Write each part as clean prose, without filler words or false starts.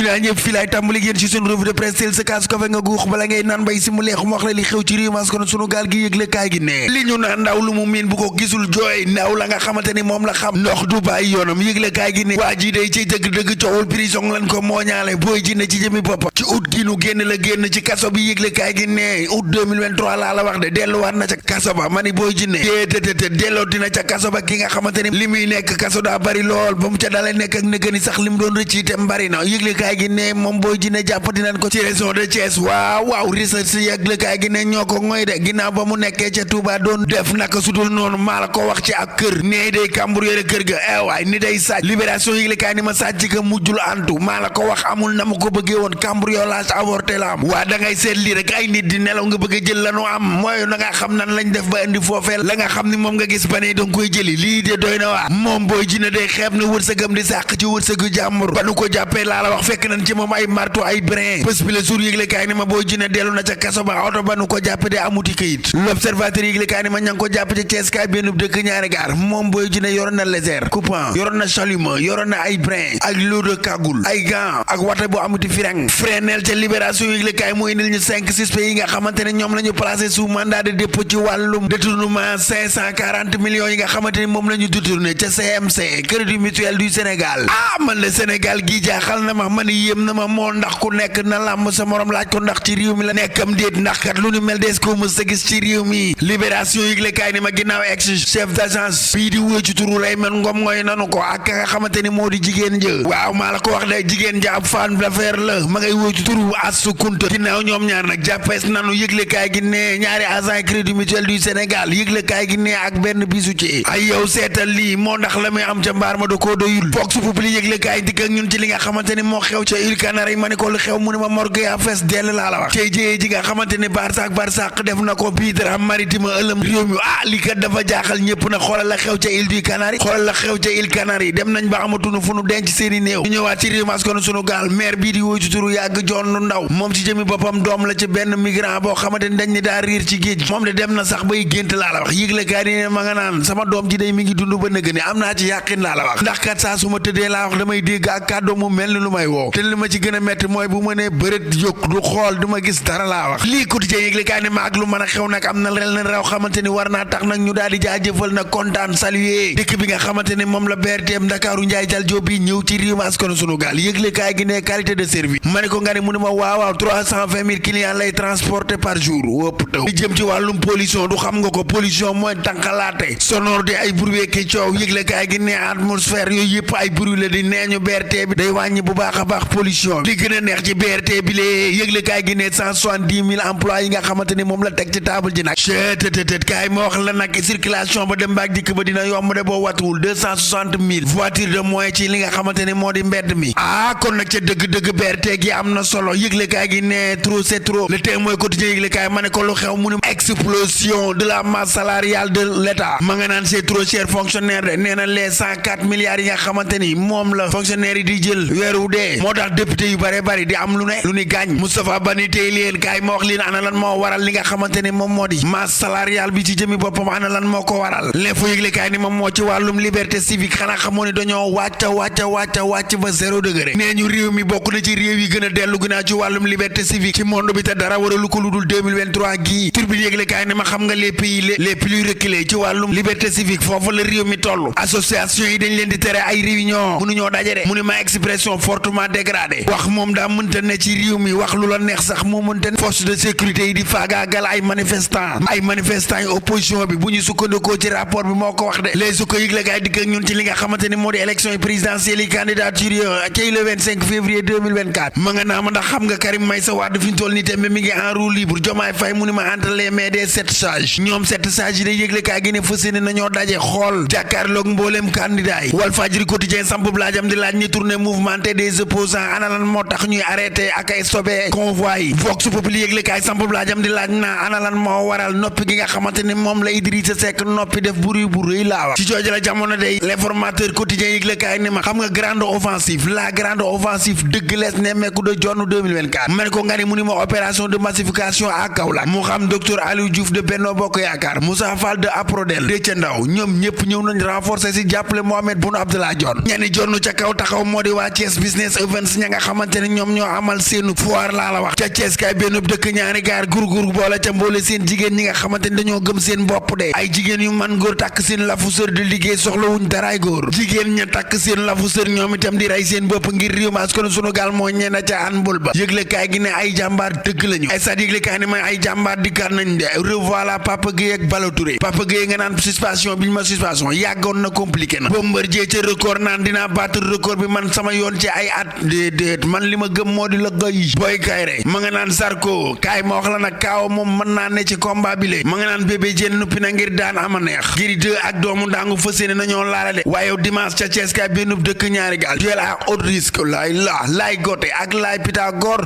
naa ñëpp fii laay tàmbali yéen ci sunu revue de presse teel sa kaas kafe nga guux bala ngay naan bay si mu leexum wax la li xew ci réew mi kon sunu gaal gi yëgle kaay gi ne li ñu naan ndaw lu mu miin bu ko gisul jooy ndaw la nga xamante ni moom la xam ndox du bàyyi yoonam yëgle kaay gi ne waa ji day ci dëgg-dëgg coowul prison lañ ko mooñaale booy ji ne ci jëmi bopp ci août gi nu génn la génn ci kaso bi yëgle kaay gi ne août 2023 laa la wax de delluwaat na ca kaso ba ma ni booy ji ne déetété delloo dina ca kaso ba ki nga xamante ni li muy nekk kaso daa bari lool ba mu ca dalee nekk ak nëgëni sax li mu doon rëcc itam bari na yëgle kaay gi ne moom booy ji ne jàpp dinañ ko ci région de Thiès waaw research yëgle kaay gi ne ñoo ko ngoy de ginnaaw ba mu nekkee ca Touba doon def naka sudul noonu maa la ko wax ci ak kër nee day kàmbur yore kër ga waay ni day sàcc libération yëgle kaay ni ma sàcc ka mujjul antu maa la ko wax amul na ma ko bëggee woon cambriolage avorté la am waa da ngay seet lii rek ay nit di nelaw nga bëgg a jël lanu am mooy na nga xam nan lañ def ba indi foofeel la nga xam ni moom nga gis ba ne danga koy jëli lii de doy na waa moom booy ji ne day xeeb na wërsëgam di sàq ci wërsëgu jàmbur ba nu ko jàppee laa la wax fekk nañ ci moom ay marto ay brin bés bi la jour yëgle kaay ni ma booy ji ne dellu na ca kaso ba oto ba nu ko jàppe de amuti këyit l'observateur yëgle kaay ni ma ña ngi ko jàpp ca Thiès kaay benn dëkk ñaari gaar moom booy ji ne yoroon na lézère coupant yoroon na chalumeau yoroon na ay brin ak lot de cagoule ay gants ak wata bu amuti firang frenel ca libération yëgle kaay mu indil ñu 5 suspects yi nga xamante ne ñoom la ñu placé sous mandat de dépôt ci wàllum détournement 540 millions yi nga xamante ni moom la ñu détourné ca CMC Crédit Mutuel du Sénégal man le Sénégal gi jaaxal na ma man yéem na ma moo ndax ku nekk na làmb sa morom laaj ko ndax ci réew mi la nekkam déet ndax kat lu ñu mel dees ko mës a gis ci réew mi libération yëgle kaay ni ma ginnaaw ex chef d'agence bii di wóy ci turu lay mel ngom ngoy nanu ko ak nga xamante ni moo di jigéen jë waaw maa la ko wax de jigéen ja ab femme d'affaires la ma ngay wóy ci turu Astou Kounta ginnaaw ñoom ñaar nag jàppees nanu yëgle kaay gi ne ñaari agent Crédit Mutuel du Sénégal yëgle kaay gi ne ak benn bisu ci ay yow seetal lii moo ndax la muy am ca mbaar ma da koo doyul Vox Populi yëgle kaay dikk ak ñun ci li nga xamante ni moo xew ca Îles Canaries ma ne ko lu xew mu ne ma morgue yaa fees dell laa la wax tey jëyee ji nga xamante ni Barsaq def na ko bii dara maritime ëlëm réew mi li kat dafa jaaxal ñëpp na xoolal la xew ca Îles du Canaries xoolal la xew ca Îles Canaries dem nañ ba amatunu fu nu denc seeni néew ñu ñëwaat ci réew maskon sunu gaal maire bii di woy ci turu yàgg joon lu ndaw moom ci jëmi boppam doom la ci benn migrant boo xamante ni dañ ni daa riir ci géej moom de dem na sax bay gént laa la wax yëgle kaay ni ne ma nga naan sama doom ji day mi ngi dund ba nëgg ni am naa ci yàqin laa la wax ndax kat saa su ma tëddee laa wax damay dégg ak kàddu mu mel ni lu may woo te li ma ci gën a metti mooy bu ma nee bërët jóg du xool du ma gis dara laa wax lii quotidien yëgle kaay ni ma ak lu mën a xew nag am na rel na raw xamante ni war naa tax nag ñu daal di jaajëfal nag kontaan saluer dëkk bi nga xamante ni moom la BRT Ndakaaru Njaay Jal Jóob bi ñëw ci réew mi askan sunu gaal yëgle kaay gi ne qualité de service ma ne ko nga ne mu ne ma waaw 320 000 clients lay transporter par jour wëpp taw li jëm ci wàllum pollution du xam nga ko pollution mooy tànqalaate sonore di ay bruit ki coow yëgle kaay gi ne atmosphère yooyu yëpp ay bruit la di nee ñu BRT bi day wàññi bu baax a baax pollution li gën a neex ci BRT bi lee yëgle kaay gi ne 170 000 emplois yi nga xamante ni moom la teg ci table ji nag chettt kaay ma wax la nag circulation ba dem baak dikk ba dina yomb de boo watuwul 260 000 voitures de moins ci li nga xamante ni moo di mbedd mi kon nag ca dëgg-dëgg BRT gi am na solo yëgle kaay gi ne trop c'est trop le temps mooy quotidien yëgle kaay ma ne ko lu xew mu ne explosion de la masse salariale de l'État ma nga naan c'est trop cher fonctionnaire de nee na les 104 milliards yi nga xamante ni moom la fonctionnaire yi di jël weeru dee moo tax député yu bare bari di am lu ni gaañ Moustapha Bani tey leen kaay ma wax leen ana lan moo waral li nga xamante ni moom moo di masse salariale bi ci jëmi boppam ana lan moo ko waral l'info yëgle kaay ni moom moo ci wàllum liberté civique xanaa xamoo ni dañoo wàcc ba 0 degré nee ñu réew mi bokk na ci réew yi gën a dellu ginnaaw ci wàllum liberté civique ci monde bi te dara waralu ko lu dul 2023 gii turbine yëgle kaay ni ma xam nga les pays les plus reculés ci wàllum liberté civique foofu la réew mi toll association yi dañ leen di tere ay réunion mënuñoo daje de mu ni ma expression fortement dégradée wax moom daa mënta ne ci réew mi wax lu la neex sax moo mënta ne force de sécurité yi di faagaagal ay manifestants yi opposition bi bu ñu sukkandikoo ci rapport bi moo ko wax de les su ko yëgle kaay dikk ak ñun ci li nga xamante ni moo di élection yi présidentielle yi candidature ci le 25 février 2024 ma nga naa ma ndax xam nga Karim Meïssa Wade fi ñu toll nii tembe mi ngi en roue libre Diomaye Faye mu ni ma entre les mains des 7 sages ñoom 7 sages yi day yëgle kaay gi ne fas yéene nañoo daje xool jàkkaarloog mbooleem candidat yi Walfadjri quotidien samp laajam di laaj ñi tournée mouvementée des opposants ana lan moo tax ñuy arrêté ak ay stoppé convoi yi Vox Populi yëgle kaay samp laajam di laaj naa ana lan moo waral noppi gi nga xamante ni moom la Idrissa Seck noppi def bruit bu rëy laa wax ci jooju la jamono day l'informateur quotidien yëgle kaay ni ma xam nga grande offensive la grande offensive dëgg lees nemmeeku de jonn 2024 man ko nga ni mu ni ma opération de massification à Kaolack mu xam docteur Aliou Diouf de Benno Bokk Yaakaar Moussa Fall de Aprodel Déthié Ndaw ñoom ñëpp ñëw nañ renforcer si jàppale Mohamed Boun Abdallah Dionne ñenn jonn ca kaw taxaw moo di waa Thiès Business events ña nga xamante ne ñoom ñoo amal seenu foire laa la wax ca Thiès kay benn dëkk ñaari gaar gur boole ca mboole seen jigéen ñi nga xamante ne dañoo gëm seen bopp de ay jigéen yu man góor takk seen lafu sër di liggéey soxlawuñ daraay góor jigéen ña takk seen lafu sër ñoom itam di rey seen bopp ngir réew mi askan sunu gaal moo ñeena ca handball ba yëgle kaay gi ne ay jàmbaar dëgg lañu ay stade yëgle kaay ne ma ay jàmbaar dikkaat nañ de revoilà Papa Gueye ak Balo Touré Papa Gueye nga naan suspension bi ñu ma suspension yàggoon na compliqué na Bombardier ca record naan dinaa battre record bi man sama yoon ci ay at déedéet man li ma gëm moo di la gay Boy Kayre ma nga naan Zarko kaay ma wax la nag kaaw moom mën naa ne ci combat bi le ma nga naan Bébé Diène nuppi na ngir daan ama neex Gris 2 ak doomu ndangu fas yéene nañoo laala de waaye dimanche ca Thiès kay benn dëkk ñaari gaal duel à haut risque laay gote ak laay Pythagore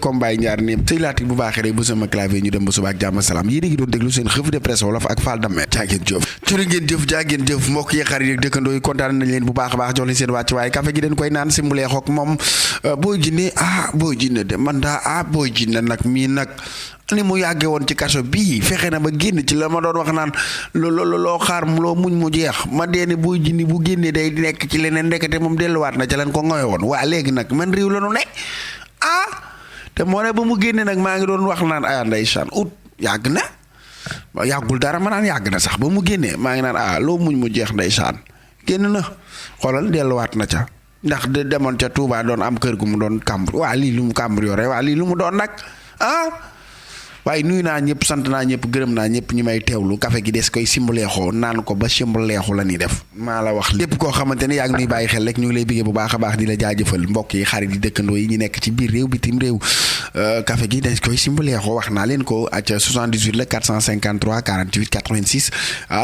combat yi ñaar nii sëy laati bu baaxee rek bu sama clavier ñu dem ba suba ak jàmm salaam yéen a ngi doon déglu seen revue de presse wolof ak Fall Damet jaageen jëf mbokk yi xarit yi dëkkandoo yi kontaan nañ leen bu baax a baax jox leen seen wàcc waaye café gi den koy naan simbulee xoog moom Boy Djiné de man daa Boy Djiné nag mii nag ni mu yàggee woon ci kaso bii fexe na ba génn ci la ma doon wax naan loo xaar loo muñ mu jeex ma dee ne Boy Djiné bu génnee day nekk ci leneen ndekete moom delluwaat na ca leen ko ngoye woon waa léegi nag man réew la nu ne te moo ne ba mu génnee nag maa ngi doon wax naan ndeysaan yàgg na yàggul dara ma naan yàgg na sax ba mu génnee maa ngi naan loo muñ mu jeex ndeysaan génn na xoolal delluwaat na ca ndax de demoon ca Touba doon am kër gu mu doon kàmbur waa lii lu mu kàmbur yore waa lii lu mu doon nag waaye nuyu naa ñëpp sant naa ñëpp gërëm naa ñëpp ñi may teewlu café gi des koy simbuleexoo naan ko ba simbuleexu la ñuy def maa la wax lépp koo xamante ne yaa ngi nuy bàyyi xel rek ñu ngi lay biggee bu baax a baax di la jaajëfal mbokk yi xarit yi dëkkandoo yi ñu nekk ci biir réew bitim réew café gi des koy simbuleexoo wax naa leen ko ac 78 la 453 48 86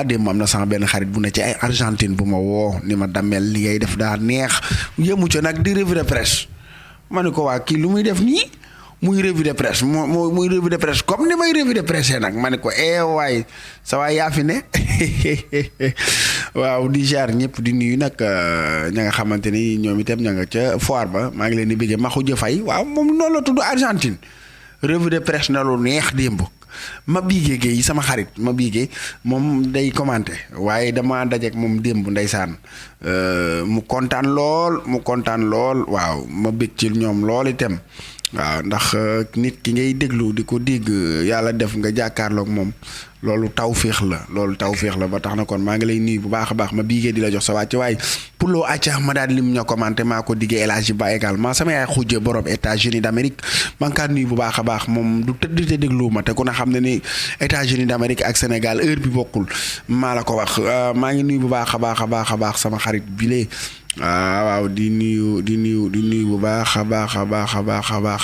démb am na sama benn xarit bu ne ci ay Argentine bu ma woo ni ma dammel li ngay def daa neex yëmu ca nag di revue de presse ma ne ko waa kii lu muy def nii muy revue de presse muy revue de presse comme ni may revue de presse nag ma ne ko waay sa waay yaa fi ne waaw di jaar ñëpp di nuyu nag ña nga xamante ni ñoom itam ña nga ca foire ba maa ngi leen di bëggee Maxu Jëfay waaw moom noonu la tudd Argentine revue de presse na lu neex démb ma biigee yi sama xarit ma biigee moom day commenté waaye dama dajeek moom démb ndeysaan mu kontaan lool waaw ma bëgg ci ñoom lool itam waaw ndax nit ki ngay déglu di ko dégg yàlla def nga jàkkaarloog moom loolu tawféex la ba tax na kon maa ngi lay nuyu bu baax a baax ma biigee di la jox sa wàcc waaye pour loo acca ma daal lim ñoo commenté maa ko diggee El Hadji Ba également sama yaay xujje borom États-Unis d'Amérique maa ngi kaa nuyu bu baax a baax moom du tëdd te déglu ma te ku ne xam ne ni États-Unis d'Amérique ak Sénégal heure bi bokkul maa la ko wax maa ngi nuyu bu baax a baax sama xarit bile waaw di nuyu bu baax a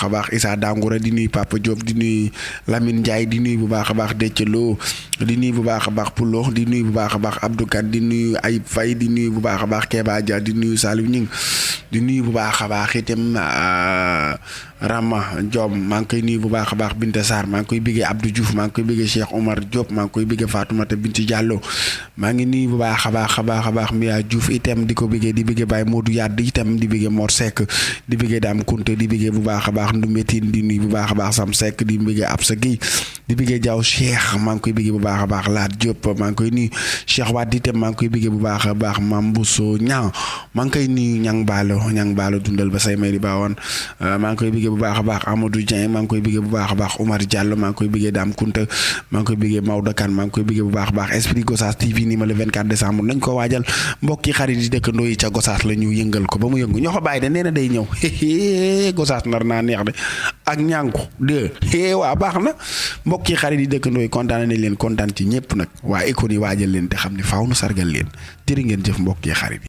baax Issa Dangoura di nuyu Papa Diop di nuyu Lamine Ndiaye di nuyu bu baax a baax Déthielo di nuyu bu baax a baax Poulo di nuyu bu baax a baax Abdou Kane di nuyu Ayib Faye di nuyu bu baax a baax Keba Dia di nuyu Saliou Ñing di nuyu bu baax a baax itam Rama Diom maa ngi koy nuyu bu baax a baax Binta Sarr maa ngi koy bëggee Abdou Diouf maa ngi koy bëggee Cheikh Omar Diop maa ngi koy bëggee Fatoumata Binti Diallo maa ngi nuyu bu baax a baax Mia Diouf itam di ko bëggee di bëggee Baye Modou Yadd itam di bëggee Mor Seck di bëggee Dame Kounte di bëggee bu baax a baax Ndoumbétine di nuyu bu baax a baax Sam Seck di bëggee Absa Gueye di bëggee Diaw Cheikh maa ngi koy bëggee bu baax a baax Laat Diop maa ngi koy nuyu Cheikh Wade itam maa ngi koy bëggee bu baax a baax Mambousso Niang maa ngi koy nuyu Ñang Baalo dundal ba say may di baawoon maa ngi koy bëggee bu baax a baax Amadou Dieng maa ngi koy bëggee bu baax a baax Oumar Diallo maa ngi koy bëggee Dame Kounta maa ngi koy bëggee Maodo Kane maa ngi koy bëggee bu baax a baax Esprit Gossas TV ni ma le 24 décembre nañ ko waajal mbokki xarit yi dëkkandoo yi ca Gossas la ñu yëngal ko ba mu yëngu ñoo ko bàyyi de nee na day ñëw Gossas nar naa neex de ak ñànku de waa baax na mbokki xarit yi dëkkandoo yi kontaan nañ leen kontaan ci ñëpp nag waa école yi waajal leen te xam ne faaw nu sargal leen jërë ngeen jëf mbokki xarit yi